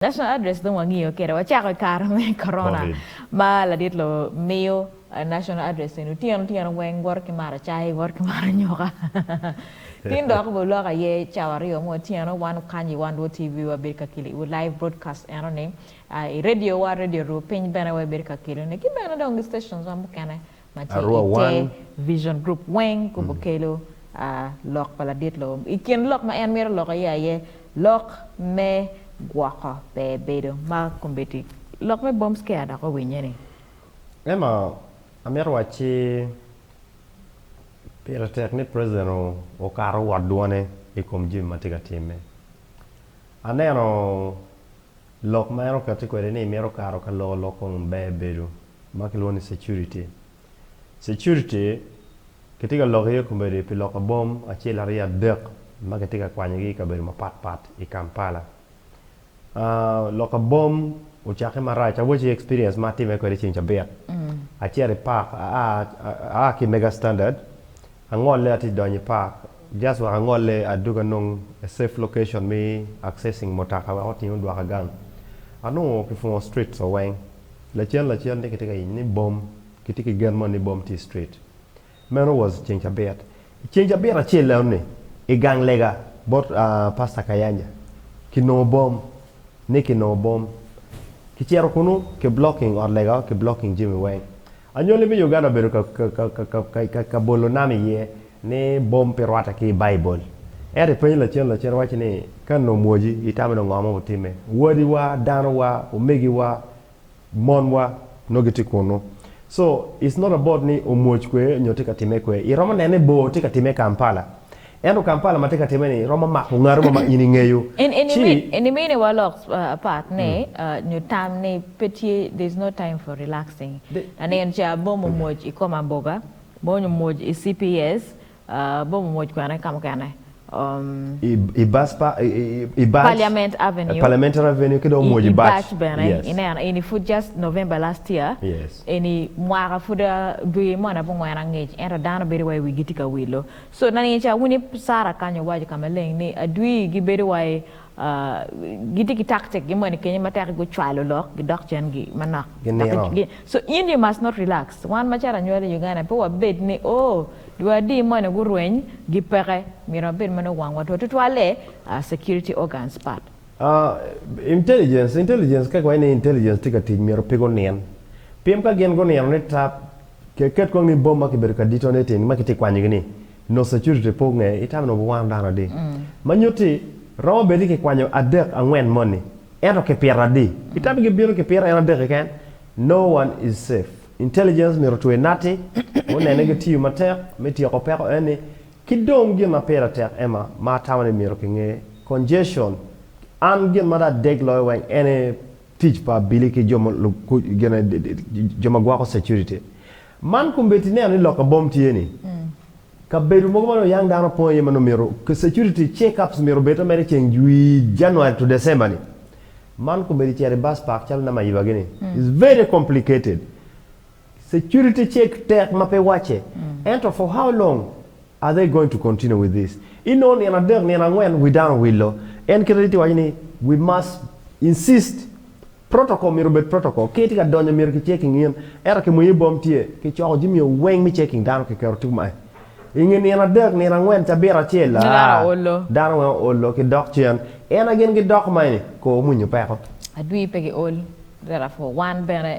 National address dong wangiyo kede wacako i kare me corona Covid. Ma ladit lo miyo national address eni otyeno otyeno weng woto ki mato cai, woto ki mato nyuka. Tin dok bulok aye cawa aryo mo otyeno wan kany i Wan Luo TV wabedo ka kelo iwu live broadcast eno ni i radio wa radio ru piny bene wabedo ka kelo ne ki bene dong i stations wa mukene ma tye Arua i te one. Vision Group weng gubo kelo lok pa ladit lobo. I kin lok ma en mito loko iye aye lok me gwoko ber bedo ma kombeddi lok me bomb scare dok owinye ni. Emma, amito wacci pire tek ni president okato wot dwone i kom jami ma tye ka timme. Aneno lok ma en okati kwede ni mito kato ka loko lok kom ber bedo ma kilwongo ni security. Security kitye ka lok iye kombeddi pi loko bom acel aryo adek ma kitye ka kwanyogi i kabedo mapat pat i Kampala. Loko bom ocakke marac awaci experience ma atime kwede ceng cabit. Acito i park aa ki i Mega Standard angolle atye donyo i park just wek angolle adwogi anong a safe location me accessing mutoka wek oting odwoka gang. Anongo kifungo streets o weng. Lacen lacen ni kitye ka yenyo ni bom, kitye ki gen moni ni bom tye i street. Meno was ceng cabit. I ceng cabit acel eno-ni, i gang lega bot Pastor Kayanja, kinongo bom, ni kinongo bom. Kicito kunu, ki blocking ot lega, ki blocking jami weng. Anywali me Uganda obedo ka bolo nam iye ni bom pe rwatte ki i Baibul. Ento ipenyo lacen lacen iwaci ni, Ka nongo omwoji, itamo ni ngo ma obitimme? Wadiwa, danowa, omegiwa, monwa nongo gitye kunnu. So, it's not about ni omwoc kwe nyo tye ka timme kwe. Iromo nene ni bor tye ka timme i Kampala. Ento Kampala ma tye ka timme-ni romo mako ngatu mo ma in ingeyo. Ci. En iminiwa lok pat ni nyo tam ni pe tye, there is no time for relaxing. Aneno ca bom omwoc i Komamboga, bom omwoc i CPS, bom omwoc kwene ka mukene. I bus pa, i bac. Parliament Avenue. Parliamentary Avenue ki dong omwoc i bac. I bac bene. Ineno eni pud just November last year. Yes. Eni mwaka pud dwe moni abongwen angec ento dano bedo wa i wigi tye ka wilo. So nani ca winyo Sarah kany owaco ka maleng ni adwi gibedo wa i gitye ki tactic gi moni kenyo ma tek gucwalo lok gidok cen gi manok. Ginino. So in you must not relax. Wan macalo anywali i Uganda pe wabed ni oh dwe adi moni gurweny gipeke myero wabed ma nongo wangwa two tutwalle security organs pat. Intelligence, intelligence ka kiwaco ni intelligence tye ka tic myero pe gunin. Pien ka gin gunino ni tap Ket kong ni bom ma kibedo ka detonating ma kitye kwanyogi ni nongo security pe onge, itamo ni obiwano dano adi? Ma nyutti romo bed ni kikwanyo adek angwen moni ento kipito adi? Itamo ni gibino kipito en adek keken? No one is safe. Intelligence myero otwe nati, gunene gitiyo matek me tyeko peko eni. Ki dong gin ma pire tek Emma ma atamo ni myero kinge, congestion. An gin ma dong adeg loyo weng ene tic pa abili ki jo ma gwoko security. Man kombeddi ineno ni lok abom tye ni kabedo mogo ma nongo yang dano pong iye ma nongo myero security check ups myero obed mere ceng jwi January to December ni. Man kombeddi cito i bus park calo Namayiba gini is very complicated. Security check tek ma pe wace ento for how long are they going to continue with this? Inongo nino adek nino angwen wi dano owilo en kite tye waco ni we must insist protocol myero obed protocol ka itye ka donyo myero ki checking in ento ki mwinyo bom tye ki coko jami weng me checking dano ki keto tye kumae inge nino adek nino angwen cabit acel Dano oolo. dano weng oolo ki dok cen en aye gin gidok ma eni kor mwinyo peko. Adwi pe giol therefore wan bene.